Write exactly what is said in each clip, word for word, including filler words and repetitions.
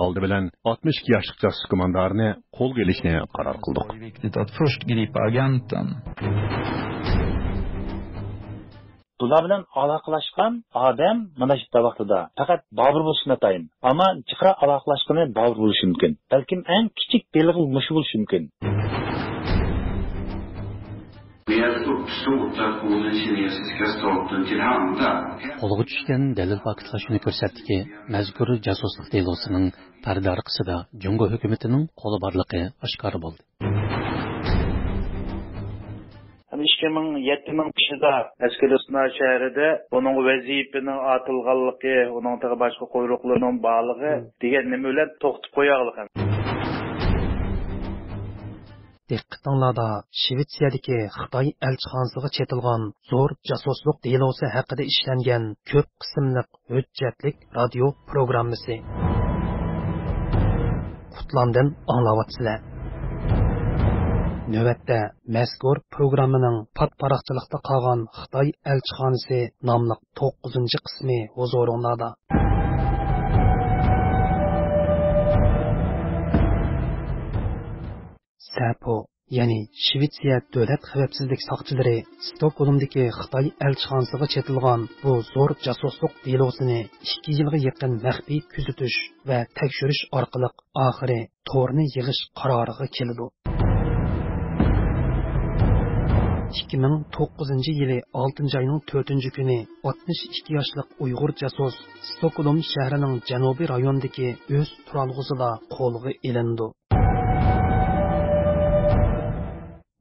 ئالدى بىلەن ئاتمىش ئىككى ياشلىق جاسۇس گۇماندارىنى قولغا ئېلىشنى قارار قىلدۇق. بۇلار بىلەن ئالاقىلاشقان ئادەم مانا شۇ ۋاقتىدا پەقەت بابۇر بولۇشى ناتايىن. ئەمما جىقراق ئالاقىلاشقىنى بابۇر بولۇشى مۇمكىن. بەلكىم ئەڭ كىچىك بېلىغى مۇشۇ بولۇشى مۇمكىن. قولغا چۈشكەن دەلىل پاكىتلار شۇنى كۆرسەتتىكى، مەزكۇر جاسۇسلۇق دېلوسىنىڭ پەردە ئارقىسىدا جۇڭگو ھۆكۈمىتىنىڭ قولى بارلىقى ئاشكارا بولدى. ئىككى مىڭ يەتتە مىڭ كىشىدا ئەسكەرسىنا شەھىرىدە ئۇنىڭ ۋەزىپىنىڭ ئاتالغانلىقى، ئۇنىڭ تېخى باشقا قۇيرۇقلىرىنىڭ بارلىقى دېگەن نېمە بىلەن توختىتىپ قوياغلىق. دىققىتىڭلاردا شىۋېتسىيەدىكى خىتاي ئەلچىخانىسىغا چېتىلغان زور جاسۇسلۇق دېلوسى ھەققىدە ئىشلەنگەن كۆپ قىسىملىق ھۆججەتلىك رادىيو پروگراممىسى. قۇتلاندىن ئاڭلاۋاتىسىلەر. نۆۋەتتە مەزكۇر پروگراممىنىڭ پات-پاراقچىلىقتا قالغان خىتاي ئەلچىخانىسى ناملىق توققۇزىنچى قىسمى ھۇزۇرۇڭلاردا. سەپو، يەنى شىۋېتسىيە دۆلەت خەۋپسىزلىك ساقچىلىرى ستوكھولمدىكى خىتاي ئەلچىخانىسىغا چېتىلغان بۇ زور جاسۇسلۇق دېلوسىنى ئىككى يىلغا يېقىن مەخپىي كۆزىتىش ۋە تەكشۈرۈش ئارقىلىق ئاخىرى تورنى يىغىش قارارىغا كېلىدۇ. ئىككى مىڭ توققۇزىنچى يىلى ئالتىنچى ئاينىڭ تۆتىنچى كۈنى ئاتمىش ئىككى ياشلىق ئۇيغۇر جاسۇس ستوكھولم شەھىرىنىڭ جەنۇبىي رايونىدىكى ئۆز تۇرالغۇسىدا قولغا ئېلىنىدۇ.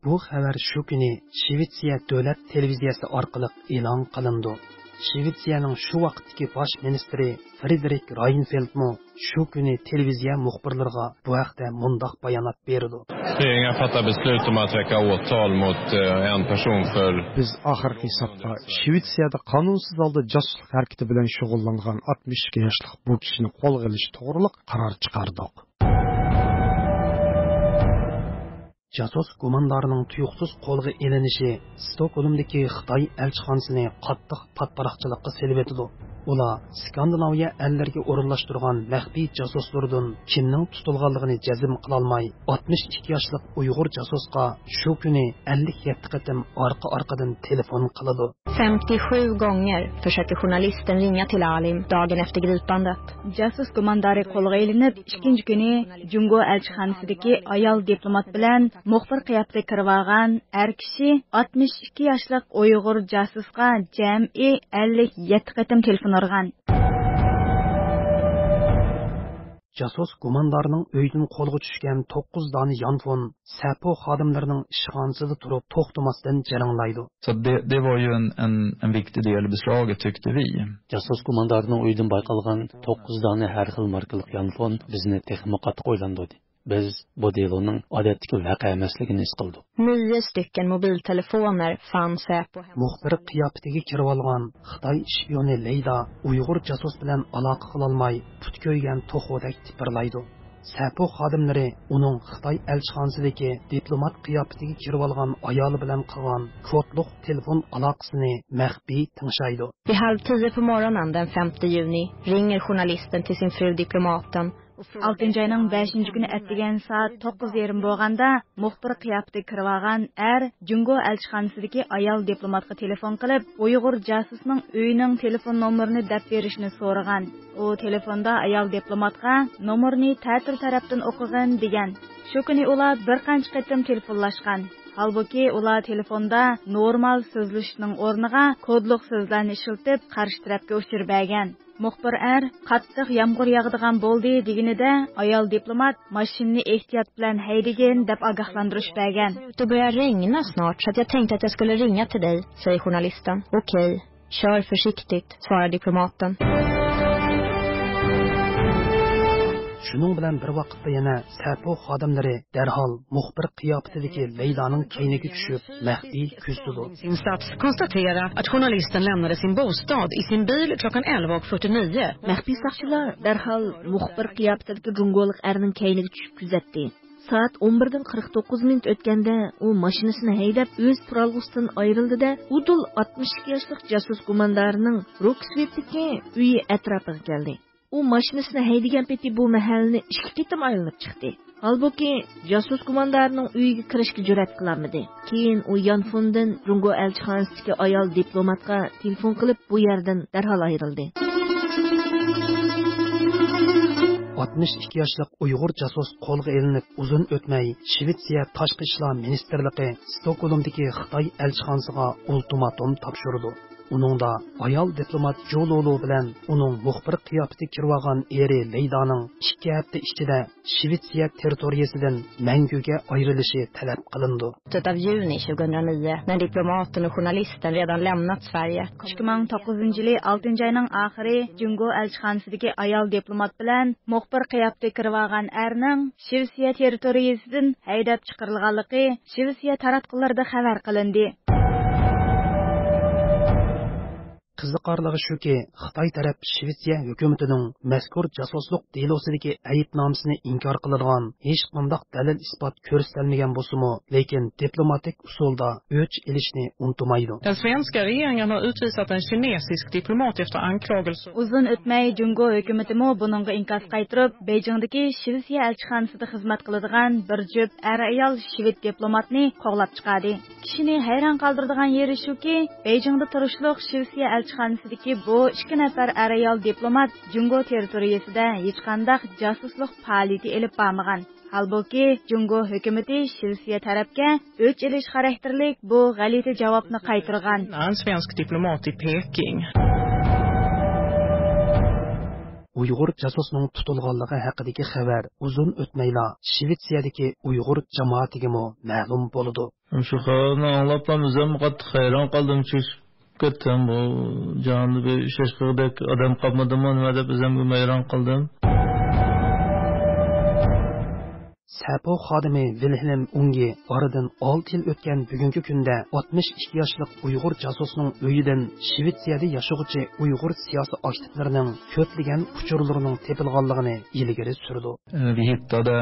بۇ خەۋەر شۇ كۈنى شىۋېتسىيە دۆلەت تېلېۋىزىيەسى ئارقىلىق ئېلان قىلىنىدۇ. شىۋېتسىيەنىڭ شۇ ۋاقىتتىكى باش مىنىستىرى فرېدېرىك راينفېلدمۇ شۇ كۈنى تېلېۋىزىيە مۇخبىرلىرىغا بۇ ھەقتە مۇنداق بايانات بېرىدۇ. Regeringa fattar beslut om att väcka åtal mot, eh, en person för بىز ئاخىرقى ھېسابتا شىۋېتسىيەدە قانۇنسىز ھالدا جاسۇسلۇق ھەرىكىتى بىلەن شۇغۇللانغان ئاتمىش ئىككى ياشلىق بۇ كىشىنى قولغا ئېلىش توغرىلىق قارار چىقاردۇق. جاسۇس گۇماندارىنىڭ تۇيۇقسىز قولغا ئېلىنىشى ستوكھولمدىكى خىتاي ئەلچىخانىسىنى قاتتىق پاتپاراقچىلىققا سېلىۋېتىدۇ. ئۇلار سكاندىناۋىيە ئەللىرىگە ئورۇنلاشتۇرغان مەخپىي جاسۇسلىرىدىن كىمنىڭ تۇتۇلغانلىقىنى جەزم قىلالماي، ئاتمىش ئىككى ياشلىق ئۇيغۇر جاسۇسقا شۇ كۈنى ئەللىك يەتتە قېتىم ئارقا-ئارقىدىن تېلېفون قىلىدۇ. Femtiosju gånger försökte journalisten ringa till Alim dagen efter gripandet. جاسۇس گۇماندارى قولغا ئېلىنىپ، ئىككىنچى كۈنى جۇڭگو ئەلچىخانىسىدىكى ئايال دىپلومات بىلەن مۇخبىر قىياپىتىگە كىرىۋالغان ئەر كىشى ئاتمىش ئىككى ياشلىق ئۇيغۇر جاسۇسقا جەمئىي ئەللىك يەتتە قېتىم تېلېفون ئۇرغان. جاسۇس گۇماندارنىڭ ئۆيىدىن قولغا چۈشكەن توققۇز دانە يانفون سەپو خادىملىرىنىڭ ئىشخانىسىدا تۇرۇپ توختىماستىن جىرىڭلايدۇ. Så det, det var ju en, en, en viktig del i beslaget, tyckte vi. جاسۇس گۇماندارنىڭ ئۆيىدىن بايقالغان توققۇز دانە ھەر خىل ماركىلىق يانفون بىزنى تېخىمۇ قاتتىق ئويلاندۇردى. بىز بۇ دېلونىڭ ئادەتتىكى ۋەقە ئەمەسلىكىنى ھېس قىلدۇق. Nio stycken mobiltelefoner fanns Säpo hemma. مۇخبىر قىياپىتىگە كىرىۋالغان خىتاي شپىيونى لەيلا ئۇيغۇر جاسۇس بىلەن ئالاقە قىلالماي، پۇت كۆيگەن توخۇدەك تىپىرلايدۇ. سەپو خادىملىرى ئۇنىڭ خىتاي ئەلچىخانىسىدىكى دىپلومات قىياپىتىگە كىرىۋالغان ئايالى بىلەن قىلغان كودلۇق تېلېفون ئالاقىسىنى مەخپىي تىڭشايدۇ. Vid halv tio på morgonen den femte juni ringer journalisten till sin fru diplomaten. ئالتىنچى ئاينىڭ بەشىنچى كۈنى ئەتىگەن سائەت توققۇز يېرىم بولغاندا، مۇخبىر قىياپىتىگە كىرىۋالغان ئەر جۇڭگو ئەلچىخانىسىدىكى ئايال دىپلوماتقا تېلېفون قىلىپ، ئۇيغۇر جاسۇسنىڭ ئۆيىنىڭ تېلېفون نومۇرىنى دەپ بېرىشنى سورىغان. ئۇ تېلېفوندا ئايال دىپلوماتقا نومۇرنى تەتۈر تەرەپتىن ئوقۇغىن دېگەن. شۇ كۈنى ئۇلار بىر قانچە قېتىم تېلېفونلاشقان. ھالبۇكى، ئۇلار تېلېفوندا نورمال سۆزلىشىشنىڭ ئورنىغا كودلۇق سۆزلەرنى ئىشلىتىپ، قارشى تەرەپكە ئۇچۇر بەرگەن. مۇخبىر ئەر «قاتتىق يامغۇر ياغىدىغان بولدى» دېگىنىدە، ئايال دىپلومات «ماشىنىنى ئېھتىيات بىلەن ھەيدىگىن» دەپ ئاگاھلاندۇرۇش بەرگەن. Det börjar regna snart, så att jag tänkte att jag skulle ringa till dig, säger journalisten. Okej, kör försiktigt, svarar diplomaten. شۇنىڭ بىلەن بىر ۋاقىتتا يەنە سەپو خادىملىرى دەرھال مۇخبىر قىياپىتىدىكى لەيلانىڭ كەينىگە چۈشۈپ، مەخپىي كۆزىتىدۇ. Insats konstatera att journalisten lämnade sin bostad i sin bil klockan elva och fyrtionio. مەخپىي ساقچىلار دەرھال مۇخبىر قىياپىتىدىكى جۇڭگولۇق ئەرنىڭ كەينىگە چۈشۈپ كۆزەتتى. سائەت ئون بىردىن قىرىق توققۇز مىنۇت ئۆتكەندە، ئۇ ماشىنىسىنى ھەيدەپ، ئۆز تۇرالغۇسىدىن ئايرىلدى-دە، ئۇدۇل ئاتمىش ئىككى ياشلىق جاسۇس گۇماندارىنىڭ روكسۋېتتىكى ئۆيى ئەتراپىغا كەلدى. ئۇ ماشىنىسىنى ھەيدىگەن پېتى بۇ مەھەللىنى ئىككى قېتىم ئايلىنىپ چىقتى. ھالبۇكى، جاسۇس گۇماندارنىڭ ئۆيىگە كىرىشكە جۈرئەت قىلالمىدى. كېيىن ئۇ يانفوندىن جۇڭگو ئەلچىخانىسىدىكى ئايال دىپلوماتقا تېلېفون قىلىپ، بۇ يەردىن دەرھال ئايرىلدى. ئاتمىش ئىككى ياشلىق ئۇيغۇر جاسۇس قولغا ئېلىنىپ ئۇزۇن ئۆتمەي، شىۋېتسىيە تاشقى ئىشلار مىنىستىرلىقى ستوكھولمدىكى خىتاي ئەلچىخانىسىغا ئۇلتىماتوم تاپشۇرىدۇ. ئۇنىڭدا ئايال دىپلومات جۇ لۇلۇ بىلەن ئۇنىڭ مۇخبىر قىياپىتىگە كىرىۋالغان ئېرى لەيدانىڭ ئىككى ھەپتە ئىچىدە شىۋېتسىيە تېررىتورىيىسىدىن مەڭگۈگە ئايرىلىشى تەلەپ قىلىنىدۇ. Av juni tjugohundranio, när diplomaten och journalisten redan lämnat Sverige. ئىككى مىڭ توققۇزىنچى يىلى ئالتىنچى ئاينىڭ ئاخىرى جۇڭگو ئەلچىخانىسىدىكى ئايال دىپلومات بىلەن مۇخبىر قىياپىتىگە كىرىۋالغان ئەرنىڭ شىۋېتسىيە تېررىتورىيىسىدىن ھەيدەپ چىقىرىلغانلىقى شىۋېتسىيە تاراتقۇلىرىدا خەۋەر قىلىندى. قىزىقارلىقى شۇكى، خىتاي تەرەپ شىۋېتسىيە ھۆكۈمىتىنىڭ مەزكۇر جاسۇسلۇق دېلوسىدىكى ئەيىبنامىسىنى ئىنكار قىلىدىغان ھېچقانداق دەلىل-ئىسپات كۆرسىتەلمىگەن بولسىمۇ، لېكىن دىپلوماتىك ئۇسۇلدا ئۆچ ئېلىشنى ئۇنتۇمايدۇ. Den svenska regeringen har utvisat en kinesisk diplomat efter anklagelser. ئۇزۇن ئۆتمەي، جۇڭگو ھۆكۈمىتىمۇ بۇنىڭغا ئىنكاس قايتۇرۇپ، بېيجىڭدىكى شىۋېتسىيە ئەلچىخانىسىدا خىزمەت قىلىدىغان بىر جۈپ ئەر-ئايال شىۋېت دىپلوماتنى قوغلاپ چىقاردى. كىشىنى ھەيران قالدۇرىدىغان يېرى شۇكى، بېيجىڭدا تۇرۇشلۇق شىۋېتسىيە ئەلچىخانىسىدىكى بۇ ئىككى نەپەر ئەر-ئايال دىپلومات جۇڭگو تېررىتورىيىسىدە ھېچقانداق جاسۇسلۇق پائالىيىتى ئېلىپ بارمىغان. ھالبۇكى، جۇڭگو ھۆكۈمىتى شىۋېتسىيە تەرەپكە ئۆچ ئېلىش خاراكتېرلىك بۇ غەلىتە جاۋابنى قايتۇرغان. En svensk diplomat i Peking. ئۇيغۇر جاسۇسنىڭ تۇتۇلغانلىقى ھەققىدىكى خەۋەر ئۇزۇن ئۆتمەيلا شىۋېتسىيەدىكى ئۇيغۇر جامائىتىگىمۇ مەلۇم بولىدۇ. شۇ خەۋەرنى ئاڭلاپلا ئۆزۈم قاتتىق ھەيران قالدىم، چۆچۈپ كەتتىم. بۇ جاھاندا بىر ئىشەش قىلغۇدەك ئادەم قالمىدىمۇ نېمە دەپ ئۆزۈمگىمۇ ھەيران قالدىم. سەپو خادىمى ۋىلھېلم ئۇڭگى ئارىدىن ئالتە يىل ئۆتكەن بۈگۈنكى كۈندە ئاتمىش ئىككى ياشلىق ئۇيغۇر جاسۇسنىڭ ئۆيىدىن شىۋېتسىيەدە ياشىغۇچى ئۇيغۇر سىياسىي ئاكتىپلىرىنىڭ كۆپلىگەن ئۇچۇرلىرىنىڭ تېپىلغانلىقىنى ئىلگىرى سۈرىدۇ. Vi hittade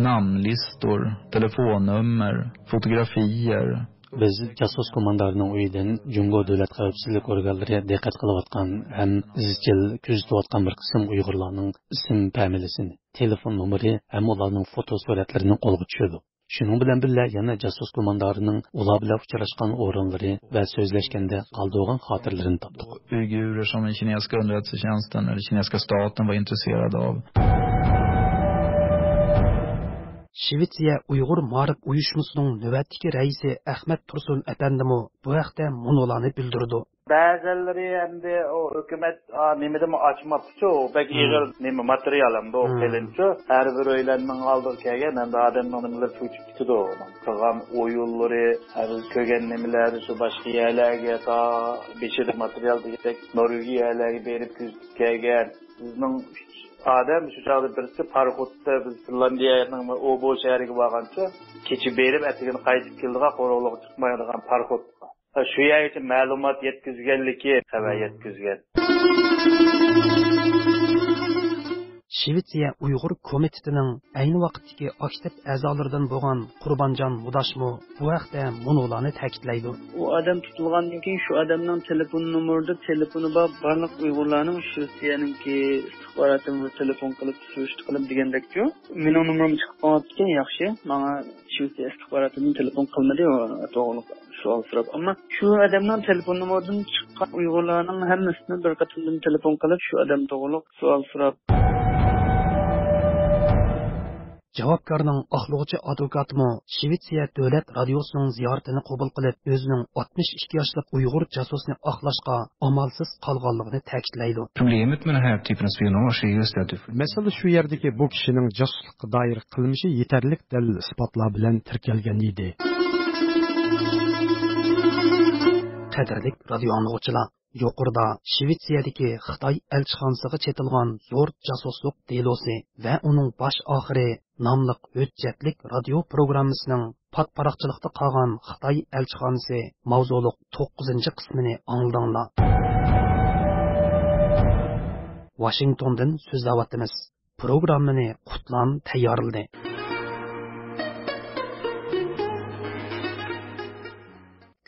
namnlistor, telefonnummer, fotografier. بىز جاسۇس گۇماندارنىڭ ئۆيىدىن جۇڭگو دۆلەت خەۋپسىزلىك ئورگانلىرى دىققەت قىلىۋاتقان ھەم ئىزچىل كۆزىتىۋاتقان بىر قىسىم ئۇيغۇرلارنىڭ ئىسىم فامىلىسىنى، تېلېفون نومۇرى ھەم ئۇلارنىڭ فوتو سۈرەتلىرىنى قولغا چۈشۈردۇق. شۇنىڭ بىلەن بىللە، يەنە جاسۇس گۇماندارىنىڭ ئۇلار بىلەن ئۇچراشقان ئورۇنلىرى ۋە سۆزلەشكەندە قالدۇرغان خاتىرىلىرىنى تاپتۇق. Uigurer som den kinesiska underrättelsetjänsten eller kinesiska staten var intresserad av. شىۋېتسىيە ئۇيغۇر مائارىپ ئۇيۇشمىسىنىڭ نۆۋەتتىكى رەئىسى ئەخمەت تۇرسۇن ئەپەندىمۇ بۇ ھەقتە مۇنۇلارنى بىلدۈرىدۇ. بەزىلىرى ئەمدى ئۇ ھۆكۈمەت، ئا، نېمىدىمۇ ئاچماپتۇچۇ، بەك ئېغىر نېمە ماتېرىيال ئەمدى ئۇ قېلىنچۇ. ھەر بىر ئۆيلەرنىڭ ئالدىغا كەلگەن ئەمدى ئادەمنىڭ نېمىلىرى چۆكۈپ كېتىدۇ. قىلغان ئويۇنلىرى، ھە، بىز كۆرگەن نېمىلەر شۇ باشقا يەرلەرگە تا بېشىدا ماتېرىيال دېگەندەك نورۋېگىيەلەرگە بېرىپ كۆزىتىپ كەلگەن. بىزنىڭ ئۈچ ئادەم شۇ چاغدا بىرسى پاراخوتتا بىز فىنلاندىيەنىڭ ئوبو شەھىرىگە بارغانچۇ، كېچە بېرىپ ئەتىگىنى قايتىپ كېلىدىغان، قورۇقلۇققا چىقمايدىغان پاراخوتقا. شۇ يەرگىچە مەلۇمات يەتكۈزگەنلىكى، خەۋەر يەتكۈزگەن. شىۋېتسىيە ئۇيغۇر كومىتېتىنىڭ ئەينى ۋاقىتتىكى ئاكتىپ ئەزالىرىدىن بولغان قۇربانجان مۇداشمۇ بۇ ھەقتە مۇنۇلارنى تەكىتلەيدۇ. ئۇ ئادەم تۇتۇلغاندىن كېيىن شۇ ئادەمنىڭ تېلېفون نومۇرىدا تېلېفونى بار بارلىق ئۇيغۇرلارنىڭ شىۋېتسىيەنىڭكى ئىستىخباراتىمۇ تېلېفون قىلىپ سۈرۈشتە قىلىپ دېگەندەكچۇ. مېنىڭ نومۇرۇم چىقىپ قالغانتىكەن، ياخشى. ماڭا شىۋېتسىيە ئىستىخباراتىدىن تېلېفون قىلمىدى، ئۇ توغرۇلۇق سوئال سوراپ. ئەمما شۇ ئادەمنىڭ تېلېفون نومۇرىدىن چىققان ئۇيغۇرلارنىڭ ھەممىسىنى بىر قېتىمدىن تېلېفون قىلىپ، شۇ ئادەم توغرۇلۇق سوئال سوراپ. جاۋابكارنىڭ ئاقلىغۇچى ئادۋوكاتىمۇ شىۋېتسىيە دۆلەت رادىيوسىنىڭ زىيارىتىنى قوبۇل قىلىپ، ئۆزىنىڭ ئاتمىش ئىككى ياشلىق ئۇيغۇر جاسۇسنى ئاقلاشقا ئامالسىز قالغانلىقىنى تەكىتلەيدۇ. Problemet med den här typen av spionage är just det att du får مەسىلە شۇ يەردىكى بۇ كىشىنىڭ جاسۇسلۇققا دائىر قىلمىشى يېتەرلىك دەلىل-ئىسپاتلار بىلەن تىركەلگەن ئىدى. قەدىرلىك رادىيو ئاڭلىغۇچىلار، يۇقىرىدا شىۋېتسىيەدىكى خىتاي ئەلچىخانىسىغا چېتىلغان زور جاسۇسلۇق دېلوسى ۋە ئۇنىڭ باش ئاخىرى ناملىق ھۆججەتلىك رادىيو پروگراممىسىنىڭ پات-پاراقچىلىقتا قالغان خىتاي ئەلچىخانىسى ماۋزۇلۇق توققۇزىنچى قىسمىنى ئاڭلىدىڭلار. ۋاشىنگتوندىن سۆزلەۋاتىمىز. پروگراممىنى قۇتلان تەييارلىدى.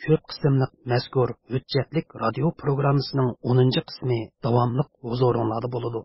تۆت قىسىملىق مەزكۇر ھۆججەتلىك رادىيو پروگراممىسىنىڭ ئونىنچى قىسمى داۋاملىق ھۇزۇرۇڭلاردا بولىدۇ.